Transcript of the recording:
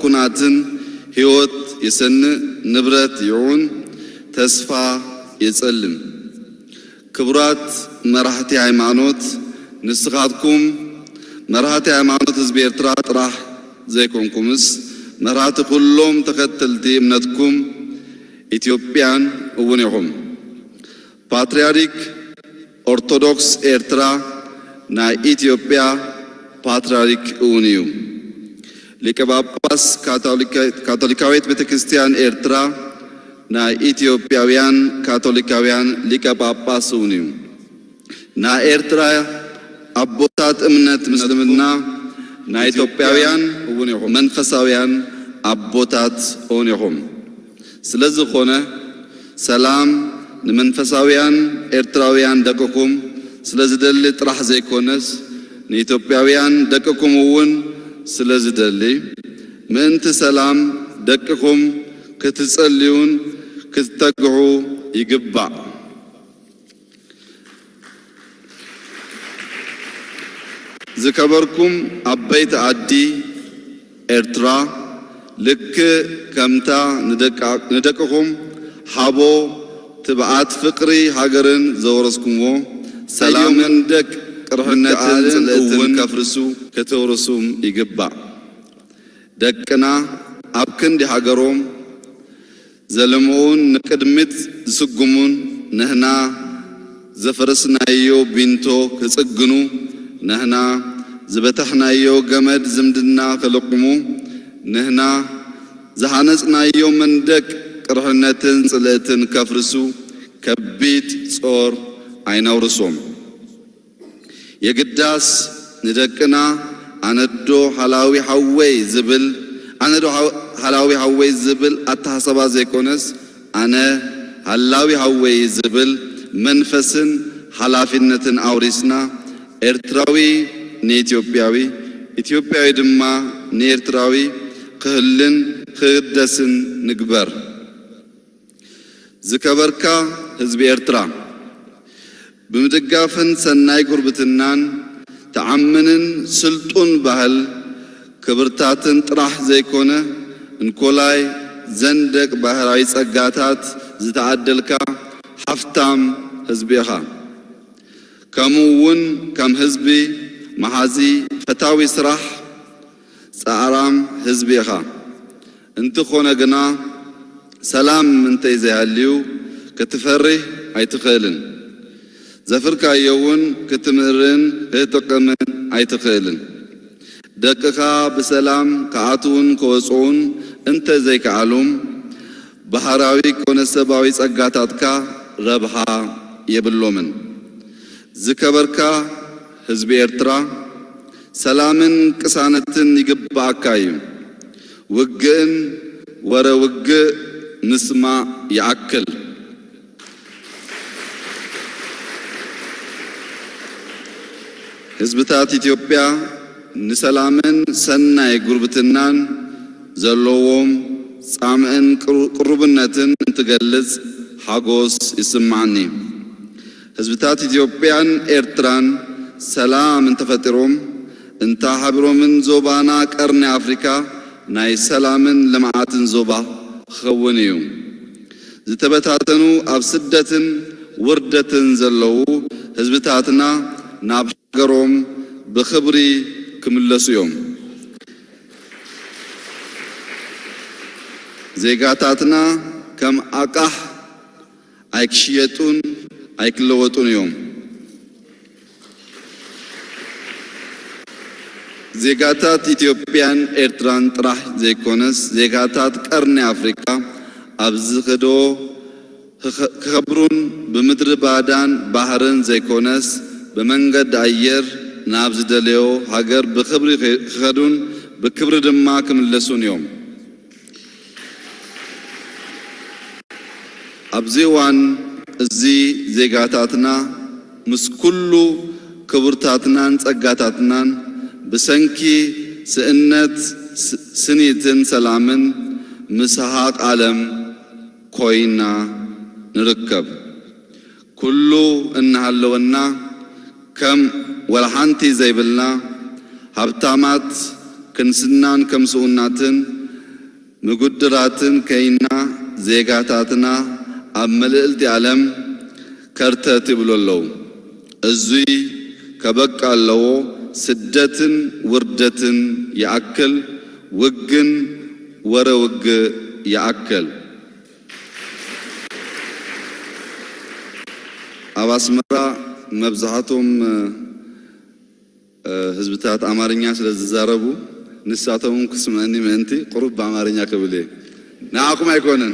ኩናትን ህይወት የሰንእ፣ ንብረት ይዕውን፣ ተስፋ የጸልም። ክቡራት መራሕቲ ሃይማኖት፣ ንስኻትኩም መራሕቲ ሃይማኖት ህዝቢ ኤርትራ ጥራሕ ዘይኮንኩምስ፣ መራሕቲ ኩሎም ተኸተልቲ እምነትኩም ኢትዮጵያን እውን ኢኹም። ፓትርያርክ ኦርቶዶክስ ኤርትራ ናይ ኢትዮጵያ ፓትርያርክ እውን እዩ። ሊቀ ጳጳስ ካቶሊካ-፣ ካቶሊካዊት ቤተ ክርስቲያን ኤርትራ ናይ ኢትዮጵያውያን ካቶሊካውያን ሊቀ ጳጳስ እውን እዩ። ናይ ኤርትራ ኣቦታት እምነት ምስልምና ናይ ኢትዮጵያውያን እውን ኢኹም። መንፈሳውያን ኣቦታት እውን ኢኹም። ስለ ዝኾነ፣ ሰላም ንመንፈሳውያን ኤርትራውያን ደቅኹም ስለ ዝደሊ ጥራሕ ዘይኮነስ፣ ንኢትዮጵያውያን ደቅኹም እውን ስለ ዝደሊ፣ ምእንቲ ሰላም ደቅኹም ክትጸልዩን ክትተግሑ ይግባእ። ዝከበርኩም ዓበይቲ ዓዲ ኤርትራ፣ ልክዕ ከምታ ንደቃ-፣ ንደቅኹም ሓቦ ትብዓት ፍቕሪ ሃገርን ዘወረስኩምዎ፣ ሰላምን ደቅ ቅርሕነትን ምክኣልን ጽልእትን እውን ከፍርሱ ከተውርሱም ይግባእ። ደቅና ኣብ ክንዲ ሃገሮም ዘልምዑን ንቅድሚት ዝስጉሙን፣ ንህና ዘፈረስናዮ ቢንቶ ክጽግኑ፣ ንህና ዝበተሕናዮ ገመድ ዝምድና ክልቅሙ፣ ንህና ዝሃነጽናዮ መንደቅ ቅርሕነትን ጽልእትን ከፍርሱ ከቢድ ጾር ኣይነውርሶም። የግዳስ ንደቅና ኣነዶ ሃላዊ ሓወይ ዝብል፣ ኣነዶ ሃው-፣ ሃላዊ ሓወይ ዝብል ኣተሓሳባ ዘይኮነስ፣ ኣነ ሃላዊ ሓወይ ዝብል መንፈስን ሓላፊነትን ኣውሪስና፣ ኤርትራዊ ንኢትዮጵያዊ፣ ኢትዮጵያዊ ድማ ንኤርትራዊ ክህልን ክህደስን ንግበር። ዝከበርካ ህዝቢ ኤርትራ፣ ብምድጋፍን ሰናይ ጉርብትናን ተዓምንን ስልጡን ባህል ክብርታትን ጥራሕ ዘይኮነ፣ እንኮላይ ዘንደቅ ባህራዊ ጸጋታት ዝተዓደልካ ሃፍታም ህዝቢ ኢኻ። ከምኡ እውን ከም ህዝቢ መሓዚ ፈታዊ ስራሕ ጻዕራም ህዝቢ ኢኻ። እንተኾነ ግና፣ ሰላም እንተይ ዘይሃልዩ ክትፈርህ ኣይትኽእልን። ዘፍርካዮ እውን ክትምእርን ክትጥቅምን ኣይትኽእልን። ደቅኻ ብሰላም ክኣትዉን ክወጽኡን እንተ ዘይከኣሉም፣ ባህራዊ ኮነ ሰብኣዊ ጸጋታትካ ረብሓ የብሎምን። ዝከበርካ ህዝቢ ኤርትራ፣ ሰላምን ቅሳነትን ይግብኣካ እዩ። ውግእን ወረ ውግእ ምስማዕ ይኣክል። ህዝብታት ኢትዮጵያ ንሰላምን ሰናይ ጉርብትናን ዘለዎም ጻምእን ቅሩ-፣ ቅሩብነትን እንትገልጽ ሓጎስ ይስምዓኒ። ህዝብታት ኢትዮጵያን ኤርትራን ሰላም እንተፈጢሮም፣ እንተሓቢሮምን ዞባና ቀርኒ ኣፍሪካ ናይ ሰላምን ልምዓትን ዞባ ክኸውን እዩ። ዝተበታተኑ፣ ኣብ ስደትን ውርደትን ዘለዉ ህዝብታትና ናብ ሃገሮም ብኽብሪ ክምለሱ እዮም። ዜጋታትና ከም ኣቃሕ ኣይክሽየጡን ኣይክለወጡን እዮም። ዜጋታት ኢትዮጵያን ኤርትራን ጥራሕ ዘይኮነስ፣ ዜጋታት ቀርኒ ኣፍሪካ ኣብ ዝኸድዎ ክኸ-፣ ክኸብሩን ብምድሪ ባዳን ባህርን ዘይኮነስ፣ ብመንገዲ ኣየር ናብ ዝደለዮ ሃገር ብኽብሪ ክኸዱን ብክብሪ ድማ ክምለሱን እዮም። ኣብዚ እዋን እዚ ዜጋታትና ምስ ኩሉ ክብርታትናን ጸጋታትናን ብሰንኪ ስእነት ስ-፣ ስኒትን ሰላምን ምስሓቕ ዓለም ኮይና ንርከብ። ኩሉ እናሃለወና ከም ወላ ሓንቲ ዘይብልና ሃብታማት ክንስናን ከም ስኡናትን ምጉድራትን ከይና ዜጋታትና ኣብ ምልእልቲ ዓለም ከርተት ይብሉ ኣለዉ። እዙይ ከበቃ ኣለዎ። ስደትን ውርደትን ይኣክል፣ ውግን ወረ ውግእ ይኣክል። ኣብ ኣስመራ መብዛሕቶም ህዝብታት ኣማርኛ ስለ ዝዛረቡ ንሳቶም ክስምዐኒ ምእንቲ ቁሩብ ብኣማርኛ ክብል እየ። ንዓኹም ኣይኮነን።